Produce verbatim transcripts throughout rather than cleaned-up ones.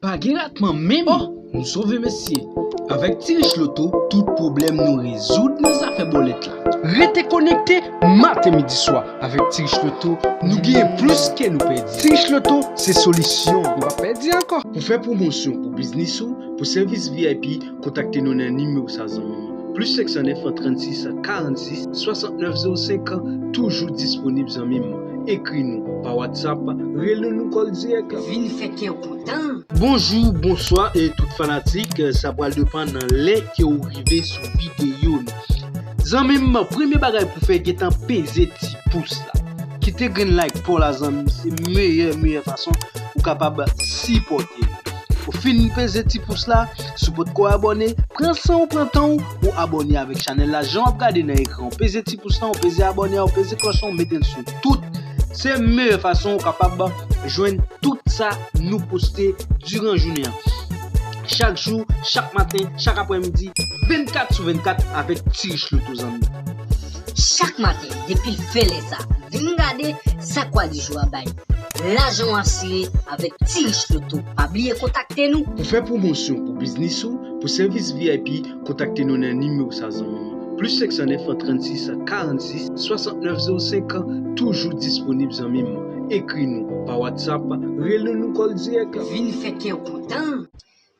Pa gen ratman menm. Oh, nou sove mesye. Avèk Ti Rich Loto, tout pwoblèm nou rezoud nan zafè bòlèt la. Rete konekte maten, midi, swa avèk Ti Rich Loto, nou genyen plis ke nou pèdi. Ti Rich Loto se solisyon. Nou pa pèdi ankò. Pou fè pwomosyon pou biznis ou, pou sèvis V I P, kontakte nou nan nimewo sa, zanmi m. Plis senk san nèf, trannsis, karannsis, swasantnèf zewo senk, toujou disponib, zanmi m. Ekri nou pa WhatsApp, rele nou, kòl dirèk. Vin fè kè w kontan. Bonjou, bonswa e tout fanatik, sa pral depann nan lè ke w rive sou videyo nou. Zanmi m, premye bagay pou fè, gentan peze ti pous la. Kite grenn like pa w la, zanmi m, se meyè, meyè fason ou kapab sipòte nou. Ou fin peze ti pous la, si w potko abòne, pran san w, pran tan w, ou abòne avèk chanèl la, jan w ap gade nan ekran. Ou peze ti pous la, ou peze abòne a, ou peze klòch lan, ou mete l sou tout. Se meyè fason ou kapab jwenn tout sa nou poste diran jounen an. Chak jou, chak maten, chak aprèmidi, vennkat sou vennkat avèk Ti Rich Loto, zanmi. Chak maten, depi l fè lè sa, vin gade sa kwali jou a bay. Lajan w asire avèk Ti Rich Loto. Pa bliye kontakte nou. Pou fè pwomosyon pou biznis ou, pou sèvis V I P, kontakte nou nan nimewo sa, zanmi m. Plis senk san nèf, trannsis, karannsis, swasantnèf zewo senk, toujou disponib, zanmi m. Ekri nou pa WhatsApp, rele nou, kòl dirèk. Vin fè kè w kontan.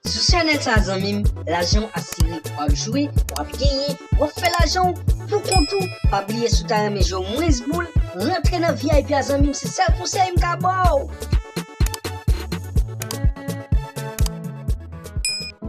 Sou chanèl sa, zanmi m, lajan w asire, w ap jwe, w ap genyen, w ap fè lajan w pou kont ou. Pa bliye, si w ta renmen jwe mwens boul, rantre nan V I P a, zanmi m, se sèl konsèy m ka ba w.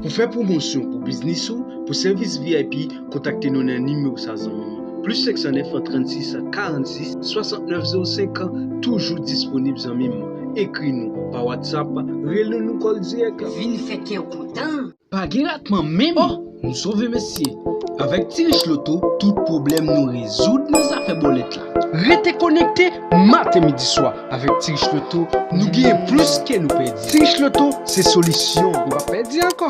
Pou fè pwomosyon pou biznis ou, pou sèvis V I P, kontakte nou nan nimewo sa, zanmi m. Plis senk san nèf, trannsis, karannsis, swasantnèf zewo senk, toujou disponib, zanmi m. Ekri nou pa WhatsApp, rele nou, kòl dirèk. Vin fè kè w kontan. Pa gen ratman menm. Oh, nou sove mesye. Avèk Ti Rich Loto, tout pwoblèm nou rezoud nan zafè bòlèt la. Rete konekte maten, midi, swa avèk Ti Rich Loto, nou genyen plis ke nou pèdi. Ti Rich Loto se solisyon. Nou pa pèdi ankò.